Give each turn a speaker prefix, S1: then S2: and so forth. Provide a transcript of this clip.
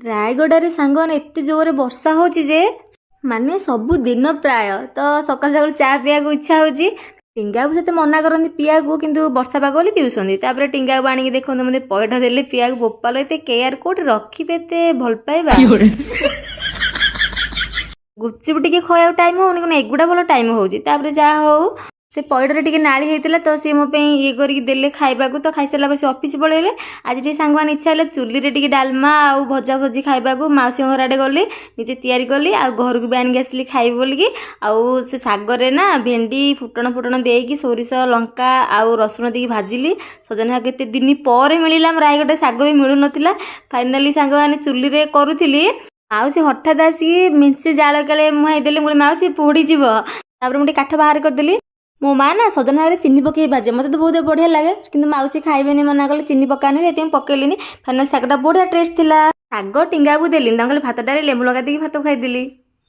S1: ରାୟଗଡ଼ାରେ ସାଙ୍ଗମାନେ, ଏତେ ଜୋରରେ ବର୍ଷା ହେଉଛି ଯେ ମାନେ ସବୁଦିନ ପ୍ରାୟ ତ ସକାଳୁ ସକାଳୁ ଚା ପିଇବାକୁ ଇଚ୍ଛା ହେଉଛି। ଟିଙ୍ଗାବୁ ସେତେ ମନା କରନ୍ତି ପିଇବାକୁ, କିନ୍ତୁ ବର୍ଷା ପାଗ ବୋଲି ପିଉଛନ୍ତି। ତାପରେ ଟିଙ୍ଗାବୁ ଆଣିକି ଦେଖନ୍ତୁ, ମୋତେ ପଇଡ଼ ଦେଲେ ପିଇବାକୁ। ବୋପାଲ, ଏତେ କେୟାର କୋଉଠି ରଖିବେ, ଏତେ ଭଲ ପାଇବା। ଗୁପଚୁପ ଟିକେ ଖାଇବାକୁ ଟାଇମ୍ ହଉନି, କିନ୍ତୁ ଏଗୁଡ଼ା ଭଲ ଟାଇମ୍ ହେଉଛି। ତାପରେ ଯାହା ହଉ, ସେ ପଇଡ଼ରେ ଟିକେ ନାଳି ହେଇଥିଲା ତ ସିଏ ମୋ ପାଇଁ ଇଏ କରିକି ଦେଲେ ଖାଇବାକୁ। ତ ଖାଇସାରିଲା ପରେ ସେ ଅଫିସ୍ ପଳେଇଲେ। ଆଜି ଟିକେ ସାଙ୍ଗମାନେ ଇଚ୍ଛା ହେଲା ଚୁଲିରେ ଟିକେ ଡାଲମା ଆଉ ଭଜା ଭଜି ଖାଇବାକୁ। ମାଉସୀଙ୍କ ଘର ଆଡ଼େ ଗଲି, ନିଜେ ତିଆରି କଲି ଆଉ ଘରକୁ ବି ଆଣିକି ଆସିଲି ଖାଇବି ବୋଲିକି। ଆଉ ସେ ଶାଗରେ ନା ଭେଣ୍ଡି ଫୁଟଣ ଫୁଟଣ ଦେଇକି, ସୋରିଷ, ଲଙ୍କା ଆଉ ରସୁଣ ଦେଇକି ଭାଜିଲି। ସଜନା ଶାଗ କେତେ ଦିନ ପରେ ମିଳିଲା, ଆମ ରାୟଗଡ଼ାରେ ଶାଗ ବି ମିଳୁନଥିଲା। ଫାଇନାଲି ସାଙ୍ଗମାନେ, ଚୁଲିରେ କରୁଥିଲି ଆଉ ସେ ହଠାତ୍ ଆସିକି ମେଞ୍ଚେ ଜାଳ କାଳେ ମୁହାଇ ଦେଲେ। ମୁଁ କହିଲି, "ମାଉସୀ, ପୋଡ଼ିଯିବ।" ତାପରେ ମୁଁ ଟିକେ କାଠ ବାହାର କରିଦେଲି। ମୋ ମା ନା ସଜନା ଶାଗରେ ଚିନି ପକେଇ ଭାଜେ, ମୋତେ ତ ବହୁତ ବଢ଼ିଆ ଲାଗେ। କିନ୍ତୁ ମାଉସୀ ଖାଇବେନି, ମନା କଲେ ଚିନି ପକାନି, ସେଥିପାଇଁ ପକେଇଲିନି। ଫାଇନାଲ ଶାଗଟା ବଢ଼ିଆ ଟେଷ୍ଟ ଥିଲା। ଶାଗ ଟିଙ୍ଗାକୁ ଦେଲିନି, ତାଙ୍କୁ ଖାଲି ଭାତଟାରେ ଲେମ୍ବୁ ଲଗାଇ ଦେଇକି ଭାତ ଖାଇଦେଲି।